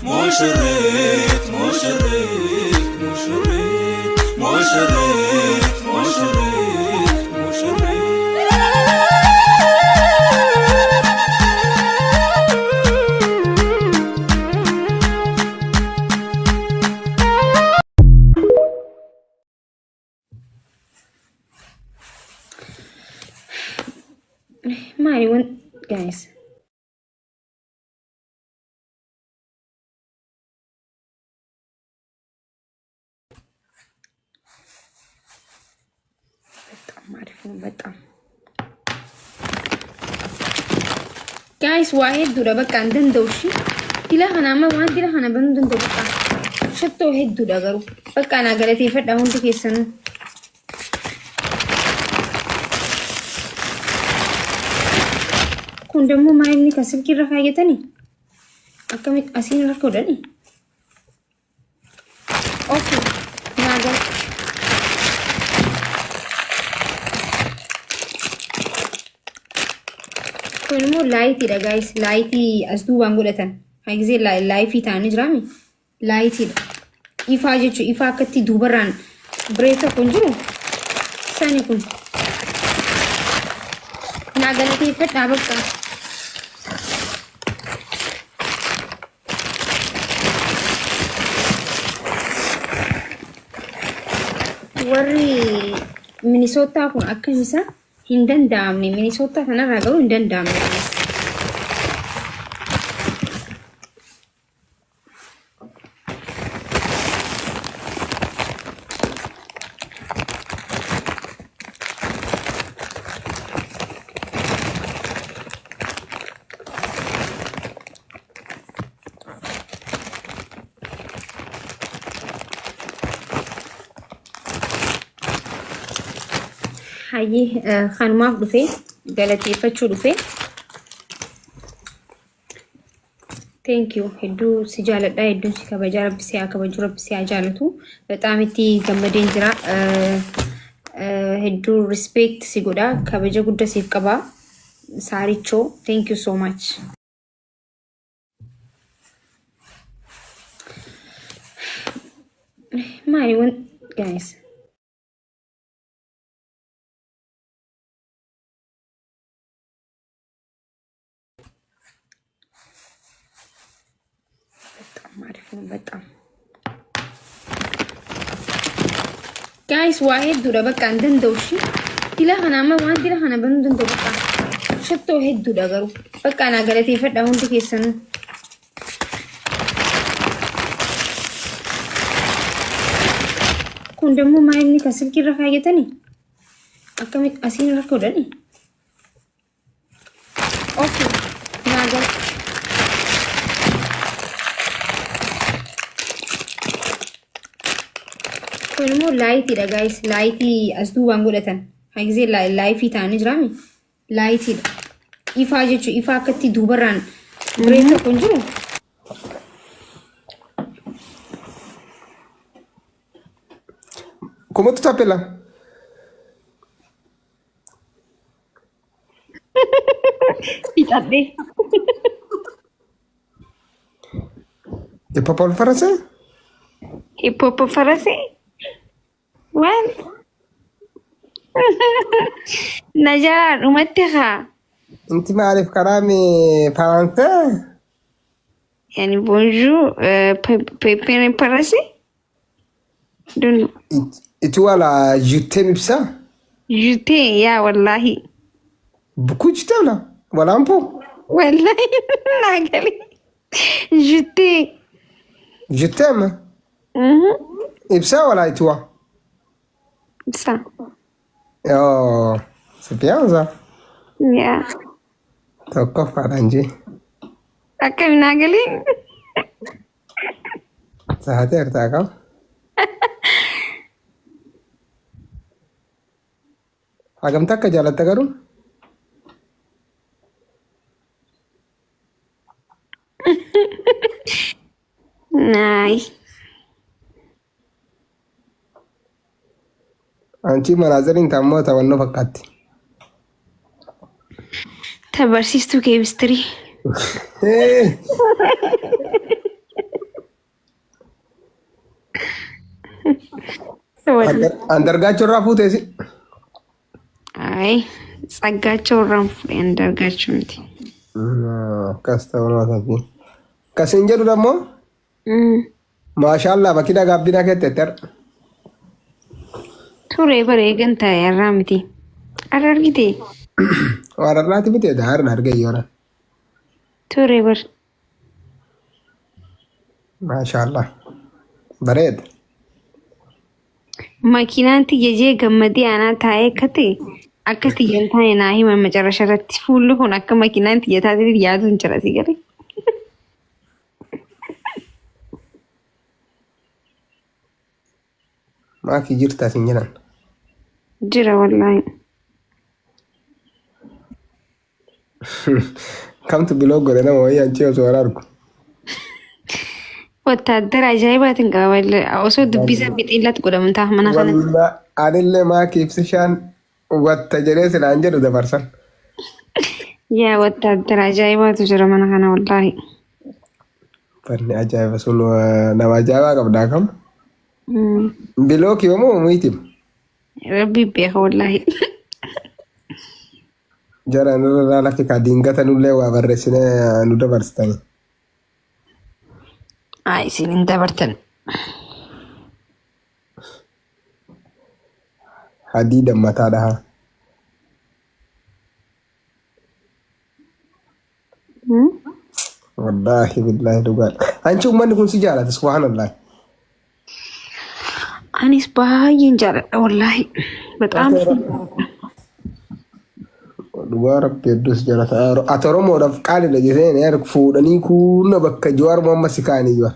Mushirrit, mushirrit, mushirrit, mushirrit, mushirrit, mushirrit. Maali wan guys? በጣም አሪፍ ነው። በጣም guys waa hedduudha bakka hin danda'u shi dila kana amma waan dila kana banuu danda'u bakka shattoo hedduudha garuu bakka anaa galateeffadha hundi keessanuu. Kun dammoo maal inni kan silkii irra kaayyatanii? Akkamitti asiin irra godhanii? Okay, naa gal. Kun immoo laayitiidha guys. Laayitii as duubaan godhatan. Haa gisee laayifii ta'anii jiraami. Laayitiidha. Ifaa jechuun ifaa akkatti duubarraan biree tokko hin jiru. Sani kun. Naa galateeffadhaa bakka. Warri Minisootaa kun akkam isa hin danda'amne. Minisootaa kanarraa garuu hin danda'amne. Hayyee kanumaaf dhufe galateeffachuu dhufe. Thank you. Hedduu si jaaladha. Hedduun si kabajaa. Rabbi si haa kabaju. Rabbi si haa jaalatu. Bexaam itti gammadeen jira. Hedduu respect si godha. Kabaja gudda siif qaba. Saarichoo. Thank you so much. Maali wan guys? በጣም አሪፍ ነው። በጣም guys waa hedduudha bakka hin danda'u shi dila kana amma waan dila kana banuu danda'u bakka shattoo hedduudha garuu bakka anaa galateeffadha hundi keessanuu. Kun dammoo maal inni kan silkii irra kaayyatanii? Akkamitti asiin irra godhanii? Okay. Naa gal. Kun immoo laayitiidha guys. Laayitii as duubaan godhatan. Haa gisee laayifii ta'anii jiraami. Laayitiidha. Ifaa jechuun ifaa akkatti duubarraan biree tokko hin jiru. Comment tu t'appelles là? Fixadhee. Et papa le français? Hip-hop farasee? Waan? Na jalaa dhumatti haa. Inti maaliif karaa mi français? Yani bonjour, pepere parase? Don't know. Et tu vois là, je t'aime ça? Je t'aime, ya wallahi. Beaucoup tu t'aimes là? Voilà un peu. Wallahi, naa gali. Je t'aime. Je t'aime. Ibsa voilà et toi? Ibsa. Oh, c'est bien ça. Yeah. Tokkoffaadhaan jee. Akkami naa gali? Sa'aatii kam? Hagam takka jaalatta garuu? Naay. Anchi manaazariin taammoo taphannoo fakkaatti. Ta barsiistuu keemistirii. Andargaachoo irraa fuuteesi. Ay, Tsaggaachoo irraan fuudhe Andargaachoo miti. Akkas ta'uu nama taati. Akkasiin jedhu dammoo maashaallaa makiinaa gaabbinaa keetti har'a. Ture bara eegan taa'e har'aa miti. Har'a argite? Waan har'aati miti edaa har'a argee yoona. Ture bara. Maashaallaa. Bareeda. Makiinaan tiyya jee gammadee aanaa taa'ee akka ta'e akka tiyya hin taane naa hima macarrasha irratti fuulli kun akka makiinaan tiyya taatetti yaadu hin jira si galee. Maakii jirta sin jedhan. Jira wallaahi. Kamtu biloo godhe nama wayii anchii osoo hin argu. Wattaaddara ajaa'ibaatiin qaba wallaahi. Osoo dubbisaa bixiillatti godhamu ta'a mana kana. Wallaa anillee maakii ibsishaan watta jedhee silaan jedhu dabarsan. Yaa wattaaddara ajaa'ibaatu jira mana kana wallaahi. Fanni ajaa'iba sun nama ajaa'ibaa qabdaa kam. Biloo kibamoo miitim. Rabbi beeka wallaahi. Jara nurra lafi kaa dingata nullee waa barreessinee nu dabarsitani. Haa isin hin dabartan. Hadii dammataa dhahaa. Wallaahi billaahi dhugaadha. Anchi uummanni kun si jaalata subhaanallah. Anis baay'een jaaladha wallaahi. Bexaam Dhugaa rabbi hedduu si jaalata. Ati Oromoodhaaf qaaliidha jettee fuudhanii kuuna bakka Jawaar Mohaammed si kaa'anii jiru.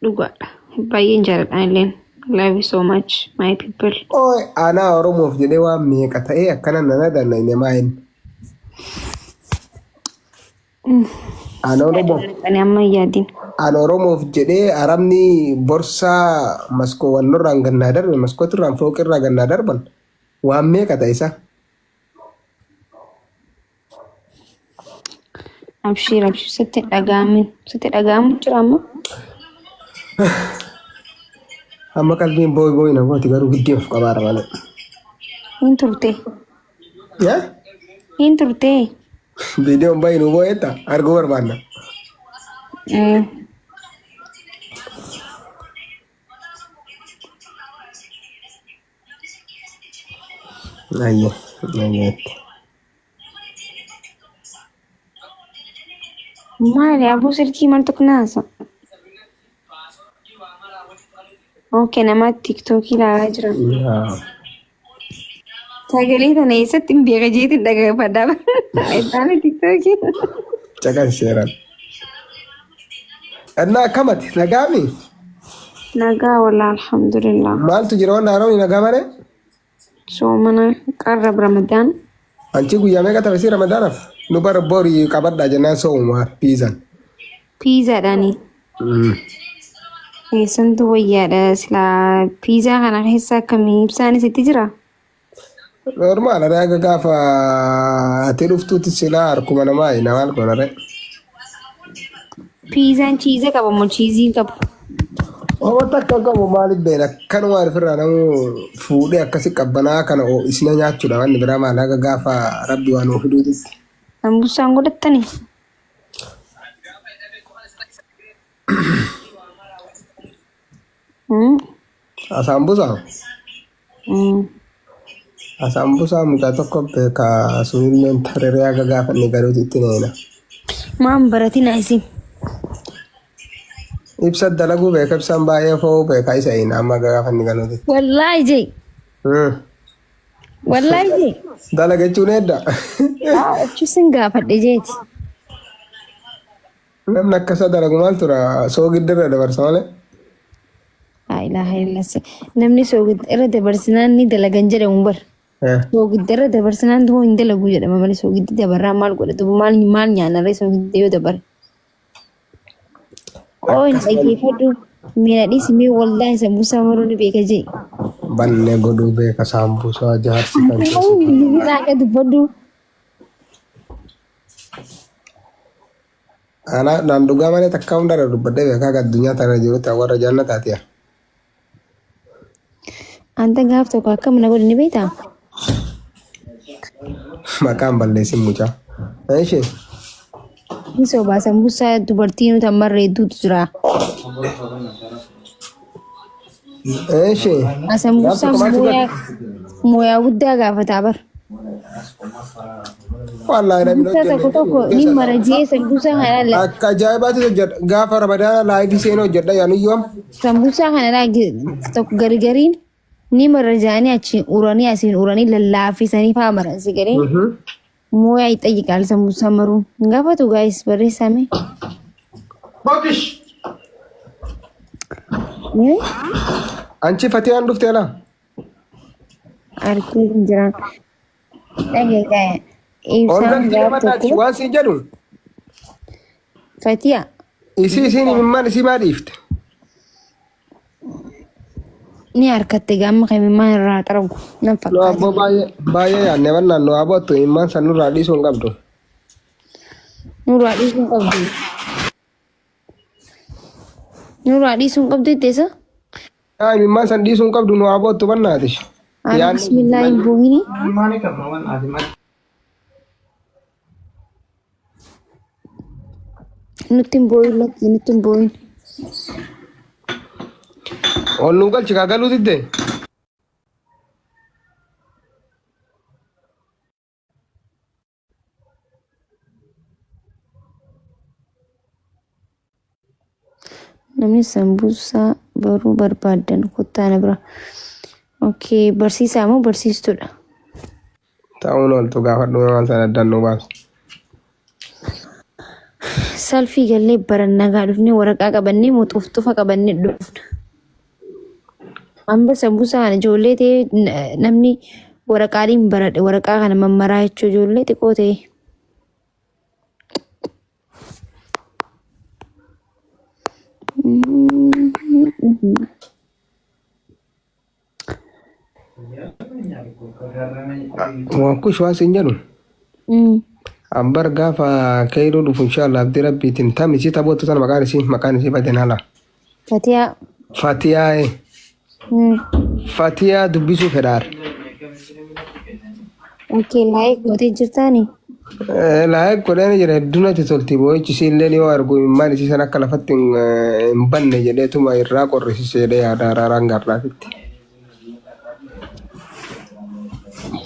Dhugaadha. Baay'een jaaladha illeen. Love you so much my people. Ooy anaa Oromoof jedhee waan meeqa ta'ee akkana nana danna inni maayin. Ana Oromoof Ani amma hin yaadin. Ana Oromoof jedhee Arabni borsaa maskoowwannorraan gannaa darbe maskootirraan fooqirraa gannaa darban waan meeqa ta'e isa. Abshiir abshiir sitti dhaga'amin sitti dhaga'amu jira amma. Amma qalbiin booyi booyi na gooti garuu giddii of qabaara malee. Hin turte. Yaa? Hin turte. Viidiyoon bayi nu boo'etta arguu barbaanna. Ayye ayyeetti. Maali aboo silkii maal tokko naasa? Okay, nama tiktookii ilaalaa jira. Yaa. Sagalee tana eessatti hin beeka jeetiin dhaggeeffadhaa. Ittaani tiktookii. Caqan seeraan. Innaa akkamati nagaami? Nagaa walaa alhamdulillah. Maaltu jira waan haaromni nagaa malee? Soomana qarrab Ramadaan. Anchi guyyaa meeqa tafe si Ramadaanaaf? Nu bara borii qabadhaa jennaan soomuma piizan. Piizaadhaani. Keessantu wayyaadha silaa piizaa kana keessa akkamii ibsaanis itti jira? Normaal are akka gaafa ati dhuftuutti silaa harkuma namaa hin maal goona re. Piizaan chiiza qaba moo chiizii hin qabu? Oma takka qabu maaliif beena akkanuma ofirraa namuu fuudhee akkasi qabbanaa kana isina nyaachuudha wanni biraa maal akka gaafa rabbi waan nuu fiduutitti. Sambuusaan godhattani? Asaambusaa? Asaambusaa mucaa tokko beeka sunilleen tarree haga gaafa inni galuuti itti neena. Maan baratina isin? Ibsa dalaguu beeka ibsaan baay'ee fo'uu beeka isa hin amma gaafa inni galuuti. Wallaahi jee. Wallaahi jee. Dalaga jechuun edda. Achi sin gaafadhe jeeti. Namni akka isaa dalagu maal tura soogidda irra dabarsa malee. Laa ilaaha illallah. Namni soogidda irra dabarsinaan ni dalagan jedhamu bar. Soogidda irra dabarsinaan du'oo hin dalagu jedhama malee soogiddi dabarraa maal godha duuba maal maal nyaanarree soogidda yoo dabare. Oo hin dhaggeeffadhu. Miira dhiisi mee wallaahi sambuusaa maruu ni beeka jee. Banne godhuu beeka saambuusaa jaarsi kan keessa. Bilbilaa akka dubbadhu. Ana naan dhugaa malee takka hundarra dubbadhee beekaa akka addunyaa tana jirutti warra jannataati. Anta gaaf tokko akkam na godhe ni beektaa? Maqaan balleessin mucaa. Ishee. Ni sobaa sambuusaa dubartii nuti ammarra hedduutu jira. Ishee. Gaaf Sambuusaan tokko maaltu mooyaa godhe? mooyaa guddaa gaafataa bara. Wallaahi namni Sambuusaa hojjenne tokko tokko ni mara jee sambuusaa kana la Akka ajaa'ibaatti hojjedha. Gaafa Ramadaana laayivii seenee hojjedha yaanuyyoo amma. sambuusaa kana laa tokko gargariin ni mara jaanii achiin uranii asiin uranii lallaaffisanii faa maran si galee mooyaa ixxayyiqaal sambuusaa maruu hin gaafatu gaayis barreessame. Bokish. Anchi Fatiyaan dhufte alaa? Arkee hin jiraan. Dhagee Ol ibsaan galchi gaaf nama naati tokko waan siin jedhu. Fatiya Isii isiin imimmaan isii maa dhiifte? ni harkatte gaama kan imimmaan irraa xaragu nan Nu fakkaata. abboo baay'ee baay'ee yaadne bannaan nu aboottu imimmaan san nurraa dhiisuu hin qabdu. Nurraa dhiisuu hin qabdu. Nurraa dhiisuu hin qabdu itteessa. Yaa imimmaan san dhiisuu hin qabdu nu aboottu bannaati. Ara Yaadne bismillaa hin boohini. Nutti hin boohin lakkii nutti hin boohin. Ol nu galchi kaa galuu didde. Namni sambuusaa baruu barbaaddan kottaa na bira. Okay, barsiisaa moo barsiistuudha? Ta'uun ooltu gaafadhu waan sana addaan nu baasu. Salfii gallee barannagaa dhufnee waraqaa qabannee moo xufxufa qabannee dhufna. Amma sambuusaa kana ijoollee ta'ee namni waraqaadhiin baradhe waraqaa kana mammaraa jechuu ijoollee xiqqoo ta'e. Waan kush waan siin jedhu. Ambar gaafa keyruu dhufu inshallah abdii rabbiitiin tam isii taphoottu tana maqaan isii badeen hala. Fatiyaa. Fatiyaa Fatiyaa dubbisuu fedhaar. Okay, like gootee jirtaani? Like godhanii jira hedduu natti tolti boo'ichi isiillee yoo argu imimmaan isii san akka lafatti hin banne jedheetuma irraa qorrisiise jedhee yaada araaraan garraatitti.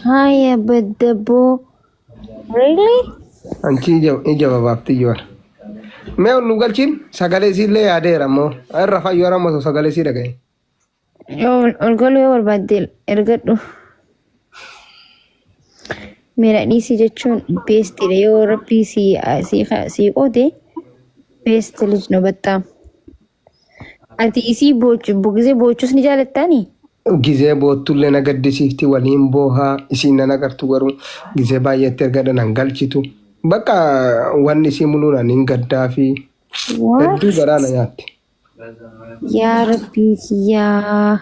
Haya baddaboo. Really? Anchi ija babaafti jiran. Mee ol nu galchiin sagalee isiillee yaadeera immoo irra fayyoo arammoo sagalee isii dhagaye. Ol galuu yoo barbaadde ergadhu. Miira dhiisii jechuun beestiidha yoo rabbii si si si qoode best ልጅ ነው በጣም ati isii boochu gisee boochus ni jaalattaani? Gizee boottullee na gaddisiifti waliin boohaa isiin nan agartu garuu gizee baay'eetti ergadha nan galchitu. Bakka wanni isii muluun hin gaddaa fi What? hedduu garaa na nyaatti. Yaa rabbii kiyyaa.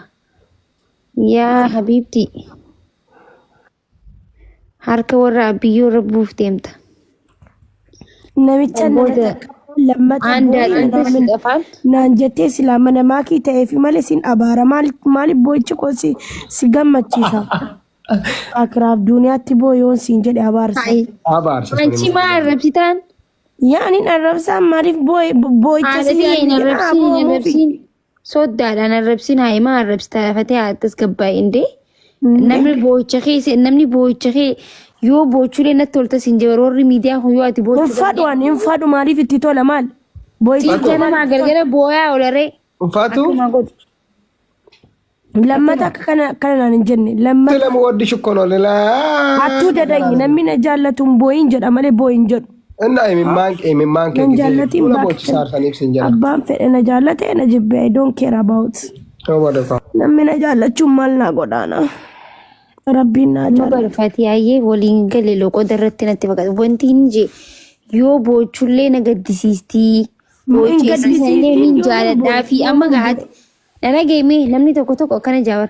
Yaa habiibti. Harka warra biyyoo irra buuf deemta. Namicha nama Booda takka lammata aandaa booyi dhufte si qafaan. naan jettee silaa mana maakii ta'eefi malee sin abaara maaliif boo'ichi koo si gammachiisa. Akiraaf duniyaatti booyoon siin jedhe abaarsa. Hayi. Abaarsa sun Anchi immoo. maa arrabsitaan? Yaani arrabsaan maaliif boo'icha Haadha si tiyya hin yaadni jedha arrabsiin hin boomuufi. arrabsiin. Soddaadhaan arrabsiin haa himaa arrabsitaa lafatee haa tasgabbaa'e indee. Namni boo'icha kee namni boo'icha kee yoo boochuulee natti tolta siin jedhu warri miidiyaa kun yoo ati Hin boochuu fadhu ani hin fadhu maaliif itti tola maal? Boo'ichi Siin koo ganamaa maaliif tola? galgala booyaa oolaree Uffatu akkuma godhu. Lammata akka kana naan hin jenne lammata lama waddi shukkoon olilaa. hattuu dadanyi namni na jaallatu hin boo'in jedha malee boo'in jedhu. Inna imimmaan kee Nan gisee jaallatiin hedduu na baakka boochisaa arsaniif siin jedha. abbaan fedhe na jaallate na jibbe I don't care about. Namni na jaallachuun maal naa godhaana? Rabbiin naa Amma jaallatu. barfatiyaayyee waliin gale loqoda irratti natti fakkaata. Wanti hin jee yoo boochullee na gaddisiistii. Hin Boochee isiisanillee gaddisiisin nin yoo jaaladhaa fi hin amma gahaati. Na dhageeme namni tokko tokko akkana jaawar.